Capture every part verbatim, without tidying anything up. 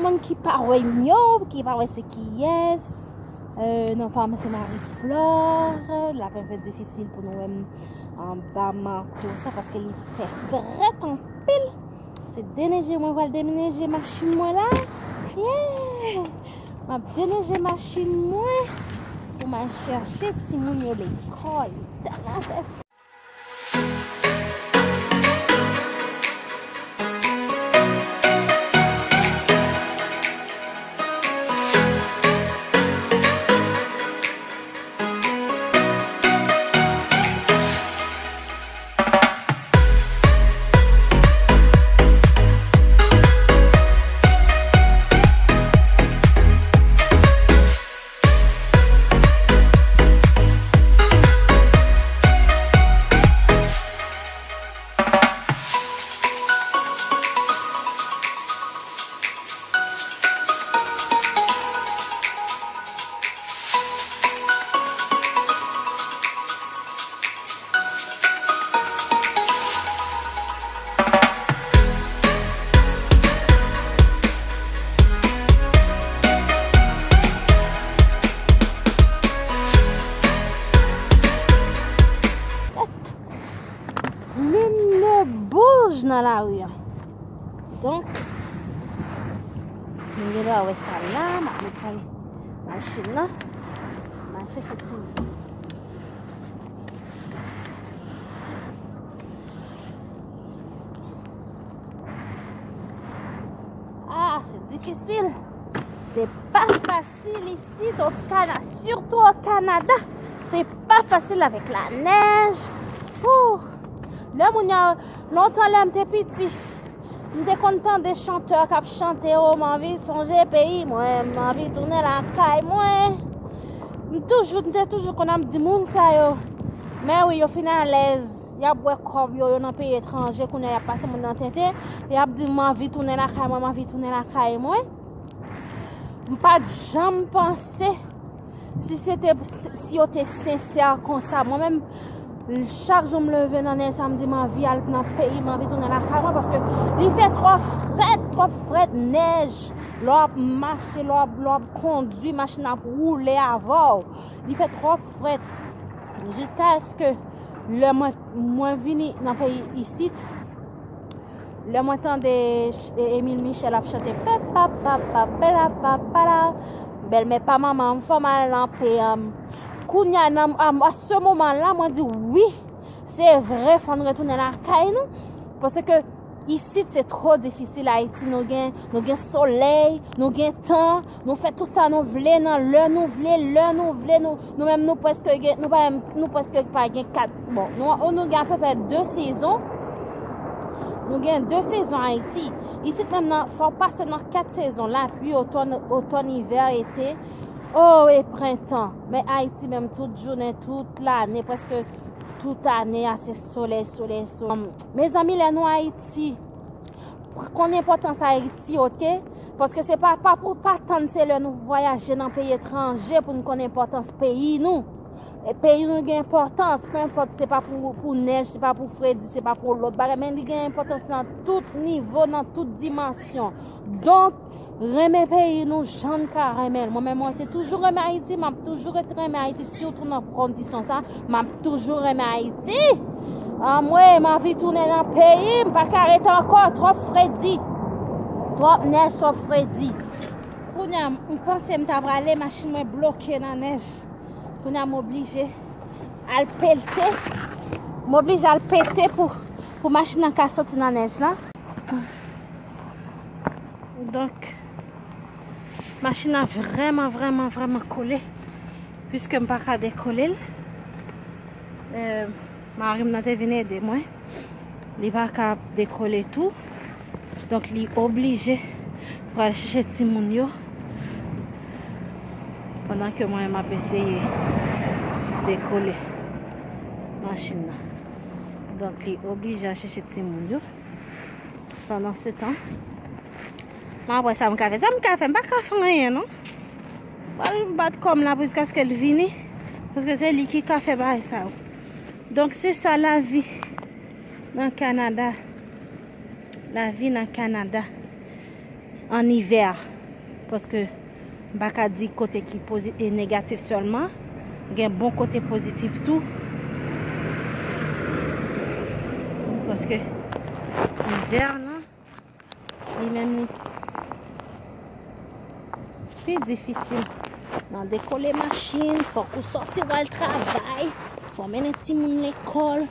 Moun ki pa wè m yo, ki pa wè se kiyès. Euh, non pa m, se Marie Flore. L ap enpe difisil pou nou wè m anba manto sa paske li fè frèt anpil. Se deneje mwen pral deneje machin mwen la. Yeah! M ap deneje machin mwen pou m al chèche timoun yo lekòl. Tèlman fè Limnè bouj nan lari a. Donk, nou gen dwa wè sa la, m ap met machin nan. M al chèche ti. Ah, se difisil. Se pa fasil isit o Kana-, sitou o Kanada. Se pa fasil avèk lanèj. Ouh. Lè moun yo, lontan lè m te piti, m te konn tande chantè k ap chante, "Oh, m anvi sonje peyi mwen, m anvi tounen lakay mwen." M toujou, m te toujou konn ap di moun sa yo. Men wi, yo fin alèz. Y ap bwè kòb yo, yo nan peyi etranje, kounye a y ap pase moun nan tenten, y ap di, "M anvi tounen lakay mwen, m anvi tounen lakay mwen." M pa t janm panse si se te, si yo te sensè konsa. Mwen menm, chak jou m leve nan nèj sa, m di, "M anvi al nan peyi, m anvi tounen lakay mwen," paske li fè twò frèt, twò frèt, nèj. Lè w ap mache, lè w ap, lè w ap kondui, machin ap woule avè w. Li fè twò frèt. Jiskaske lè mwen, mwen vini nan peyi isit, lè mwen tande ch-, e-, Emile Michel ap chante, "Pe pa pa pa, pe la pa pa la, bèlmè pa manman m, fò m al nan pè m." Kounye a, nan, a, a se moman la, mwen di, "Wi, se vre, fò n retounen lakay nou." Paske isit, se twò difisil, Ayiti. Nou gen, nou gen solèy, nou gen tan, nou fè tout sa nou vle nan lè nou vle, lè nou vle. Nou, nou menm, nou prèske gen, nou pa menm, nou prèske pa gen kat, bon, nou, nou gen apeprè de sezon. Nou gen de sezon Ayiti. Isit menm nan, fò w pase nan kat sezon, lapli, otòn, otòn, ivè, ete, o, e prentan. Men Ayiti menm, tout jounen, tout lane, prèske tout ane a, se solèy, solèy, solèy. Mezanmi, lè nou Ayiti, konn enpòtans Ayiti, oke? Paske se pa, pa pou, pa tann se lè nou vwayaje nan peyi etranje pou n konn enpòtans peyi nou. E peyi nou gen enpòtans, pe enpòt se pa pou, pou nèj, se pa pou fredi, se pa pou lòt bagay, men li gen enpòtans nan tout nivo, nan tout dimansyon. Donk, renmen peyi nou jan n ka renmen l. Mwen menm, mwen te toujou renmen Ayiti, m ap toujou ret renmen Ayiti, sitou nan kondisyon sa, m ap toujou renmen Ayiti. Anmwe, m anvi tounen nan peyi m, m pa ka ret ankò, twòp fredi. Twòp nèj, twòp fredi. Kounye a, m panse m ta prale, machin mwen bloke nan nèj. Kounye a, m oblije al pete. M oblije al pete pou, pou machin nan ka soti nan nèj la. Donk, machin nan vrèman, vrèman, vrèman kole, piske m pa ka dekole l. Euh, mari m nan te vin ede mwen. Li pa ka dekole tou. Donk, li oblije pral chèche timoun yo pandan ke mwen, m ap eseye dekole machin nan. Donk, li oblije al chèche timoun yo. Pandan se tan, m ap wè sa m ka fè. Sa m ka fè, m pa ka fè anyen, non. Pral bat kò m la jiskaske l vini, paske se li ki ka fè bagay sa yo. Donk, se sa lavi nan Kanada. Lavi nan Kanada an ivè. Paske m pa ka di kote ki pozi-, e negatif sèlman. Gen bon kote pozitif tou. Paske ivè lan, li menm li pi difisil. Nan dekole machin, fòk ou sòti w al travay, fò w mennen timoun lekòl.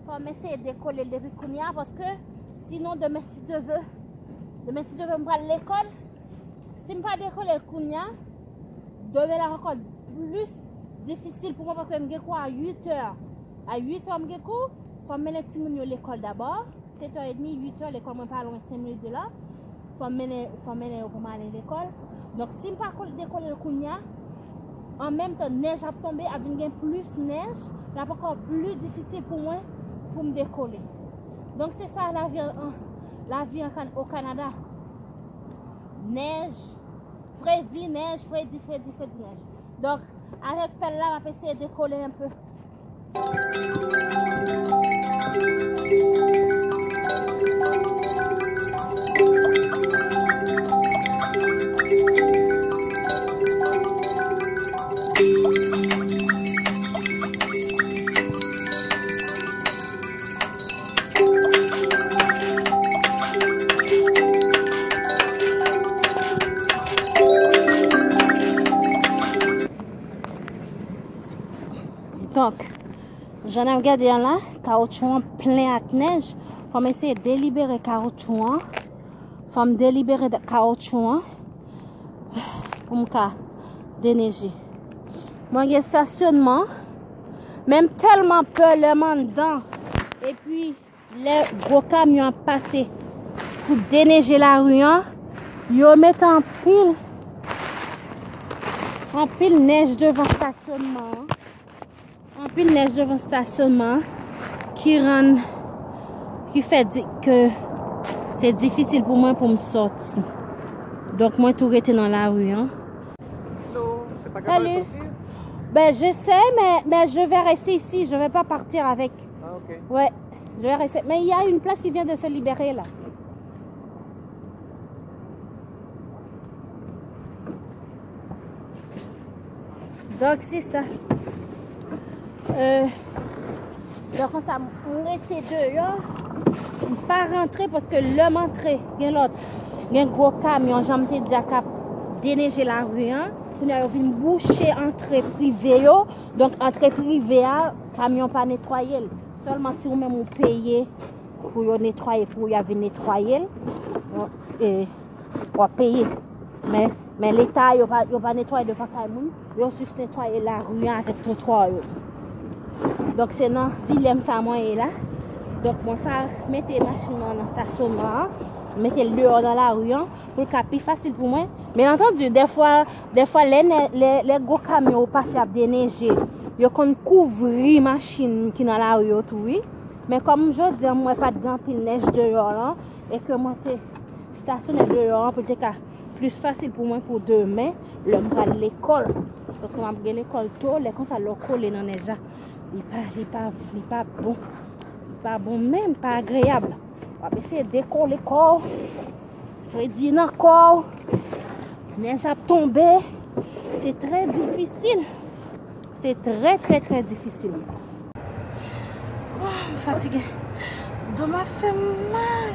Fò m eseye dekole l depi kounye a, paske sinon demen, si Dye vle, demen, si Dye vle, m pral lekòl. Si m pa dekole l kounye a, demen l ap ankò plis difisil pou mwen, paske m gen kou a uit è. A uit è m gen kou, fò m mennen timoun yo lekòl dabò. Sèt è edmi, uit è, lekòl mwen pa lwen, senk minit de la. Fò m mennen, fò m mennen yo pou m ale lekòl. Donk, si m pa kole-, dekole l kounye a, an menm tan, nèj ap tonbe, ap vin gen plis nèj, l ap ankò pli difisil pou mwen pou m dekole. Donk, se sa lavi an, an, lavi an Kan-, o Kanada. Nèj, fredi, nèj, fredi, fredi, fredi, nèj. Donk, avèk pèl la, m ap eseye dekole enpe. Donk, jan n ap gade an la, kawotchou an plen ak nèj. Fò m eseye delibere kawotchou an. Fò m delibere da-, kawotchou an pou m ka deneje. Mwen gen estasyonman, men m tèlman pè lè m anndan. Epi, lè gwo kamyon ap pase pou deneje lari an, yo mete anpil, anpil nèj devan estasyonman an. Anpil nèj devan estasyonman an ki rann, ki fè di, ke se difisil pou mwen pou m sòti. Donk, mwen tou rete nan lari an. Hello, c'est pas capable de sortir? Ben, j'essaie, mais, mais je vais rester ici. Je vais pas partir avec. Ah, ok. Ouais, je vais rester. Mais il y a une place qui vient de se libérer là. Donk, se sa. Euh, Donk, konsa, m rete deyò. M pa rantre paske lè m antre, gen lòt, gen gwo kamyon, jan m te di a, k ap deneje lari an. Kounye a, yo vin bouche antre prive yo. Donk, antre prive a, kamyon pa netwaye l. Sèlman si ou menm ou peye pou yo netwaye, pou y a vin netwaye l. Donk, e, w ap peye. Men, men Leta, yo pa, yo pa netwaye devan kay moun. Yo jis netwaye lari an avèk twotwa yo. Donk, se nan dilèm sa mwen ye la. Donk, mwen pa mete machin mwen nan estasyonman an. Mete l deyò nan lari an pou l ka pi fasil pou mwen. Byen antandi, dèfwa, dèfwa, lè nè-, lè, lè gwo kamyon yo pase ap deneje, yo konn kouvri machin ki nan lari yo tou, wi. Men kòm jodi a, mwen pa t gen anpil nèj deyò lan, e ke mwen te estasyone deyò an pou l te ka plis fasil pou mwen pou demen, lè m pral lekòl. Paske m ap gen lekòl to, lè konsa, lè w kole nan nèj la, li pa, li pa, li pa bon. Li pa bon menm, pa agreyab. W ap eseye dekole kò w, fredi nan kò w, nèj ap tonbe. Se trè difisil. Se trè, trè, trè difisil. Oh, m fatige. Do m ap fè m mal.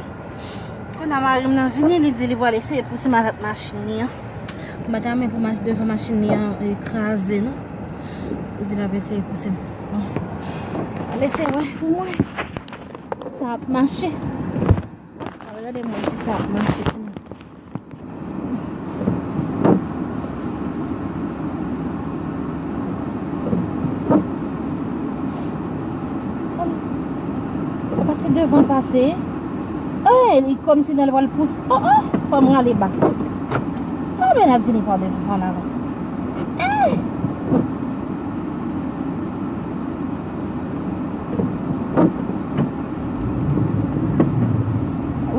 Kounye a mari m nan vini, li di li pral eseye pouse m avèk machin li an. M pa ta renmen pou mach-, devan machin li an, e, kraze, non. Li di l ap eseye pouse m. Bon. Al eseye wè pou mwen si sa ap mache. Al gade mwen si sa ap mache, timoun. Sa l ap pase devan pase. Eh, li kòmsi nan l pral pouse. Oh, oh, fò m rale bak. Ah, men l ap vini pa devan, pa ann avan. Eh!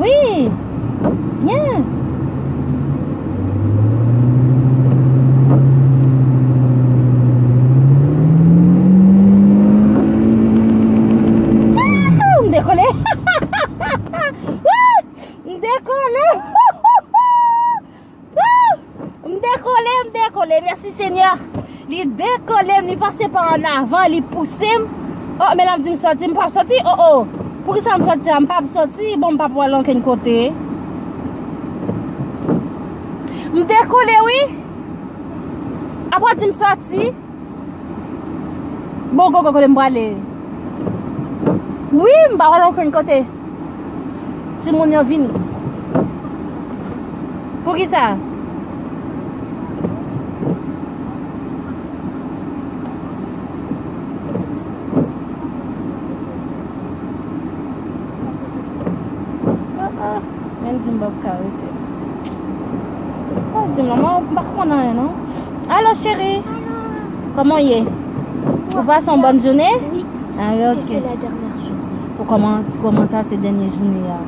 Wi! Byen! Ah, m dekole! pa an avan, li pouse m. Oh, men l ap di m sòti, m p ap sòti. Oh, oh. Poukisa m sòti a? M p ap sòti. Bon, m p ap pral ankenn kote. M dekole, wi. Apre w di m sòti. Bon, gogo, kote m prale? Wi, m pa pral ankenn kote. Timoun yo vini. Poukisa? Ah, ah. Men di m p ap ka rete. Sa di m la, mwen m pa konprann anyen non. Alo cheri. Alo. Kòman w ye? Ou pase yon bòn jounen? Wi. Ah wi, ok. Et c'est la dernière journée. Pou kòman, kòman sa se dènye jounen an?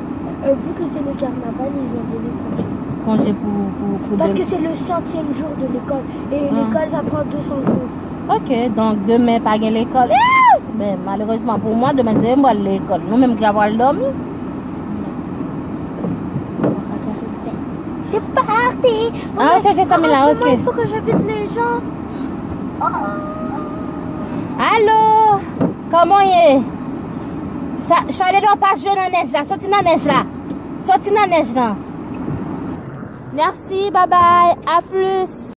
Euh, vu que c'est le carnaval, ils ont donné congé. Congé pour, pour, pour... Parce que c'est le centième jour de l'école. Et l'école, ça prend deux cents jours. Ok, donk demen pa gen lekòl. Eh! Ben, malerezman pou mwen, demen se mwen pral lekòl. Nou menm ki pral dòmi. C'est parti. Ah, ok, ok, Samila, ok. Il faut que j'invite les gens. Oh. Alo, kòman w ye? Sa, Charlie, pa jwe nan nèj la. Soti nan nèj la. Soti nan nèj la. Merci, bye bye. À plus.